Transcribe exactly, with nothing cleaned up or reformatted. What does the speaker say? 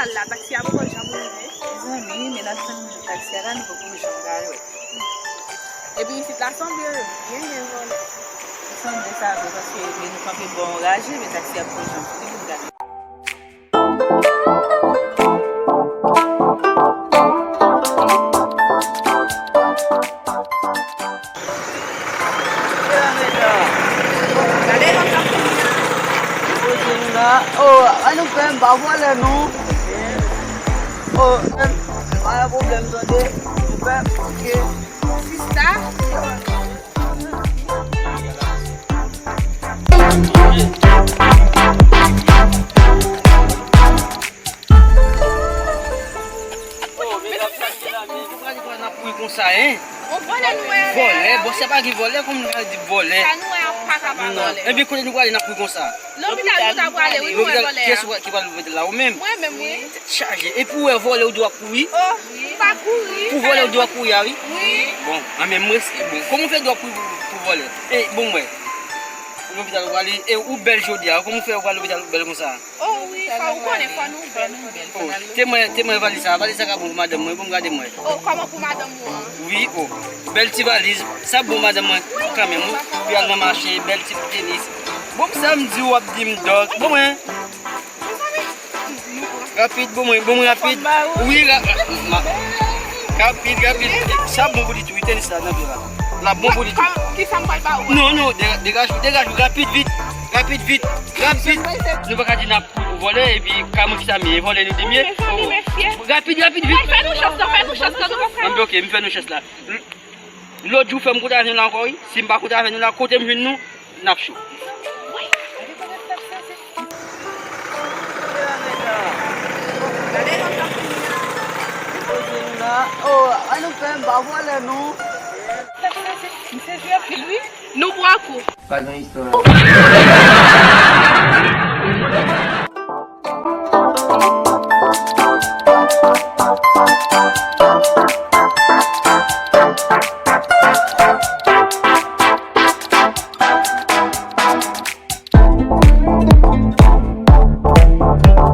Al la, taksi a poko janm rive. Mezanmi, men n ap tann taksi a la, nou poko janm gade. Epi isit la sanble byen gen vòlè. Sanble sa vre, paske men nou kanpe bò yon raje, men taksi a poko janm vini pou n gade. Gade lòt la kounye a. Poze nou la. Oh, ann nou fè m pa vòlè non. Oh, pa gen pwoblèm tande. Nou fè m, ok. Sista. Ou prale kwa n ap kouri konsa, en? On vòlè nou wè. Vòlè? Bon, se pa gen vòlè, kòman nou ka di vòlè? Sa nou wè a pa ka pa vòlè. Epi kote nou prale n ap kouri konsa? Lopital nou ta prale, wi, nou wè vòlè a. Kiyès ki pral lopital la, ou menm? Mwen menm, wi. Tèt chaje. Epi ou wè vòlè ou dwe ap kouri? Oh, pa kouri. Pou vòlè ou dwe ap kouri a, wi? Wi. Bon, an men mwen, bon, kòman ou fè dwe ap kouri pou, pou vòlè? E, bon, mwen. Lopital ou prale, e ou bèl jodi a, kòman ou fè ou pral lopital ou bèl konsa? Oh wi, fò ou konnen, fò nou bèl, nou bèl. Oh, te mwen, te mwen valiz sa, valiz sa ka bon pou madanm mwen, bon gade mwen. Oh, kòman pou madanm ou an? Wi, oh, bèl ti valiz, sa bon madanm mwen kanmenm, wi. Pou y al nan mache, bèl ti tenis. Bon, sa m di w ap di m dòk, bon mwen. Rapid, bon mwen, bon mwen rapid. Wi, ra-, ma-, rapid, rapid. Sa bon pou li tou, wi, tenis la nan pye la. La bon pou li tou. Kisa m pral ba ou? Non, non, de-, degaj ou, degaj ou, rapid, vit. Rapid, vit. Rapid. Nou pa ka di n ap kouri pou vòlè, epi ka mwen ki sa m ye, vòlè nou di m ye. Rapid, rapid, vit. Fè nou chans la, fè nou chans la, nou pa fè. Ann, ok, m fè nou chans la. Lòt jou, fè m kontre avè nou la ankò, wi. Si m pa kontre avè nou la, kote m jwenn nou, n ap cho. Poze nou la. Oh, ann nou fè m pa vòlè non. M sezi anpil, wi. Nou pran kou. Pa gen istwa.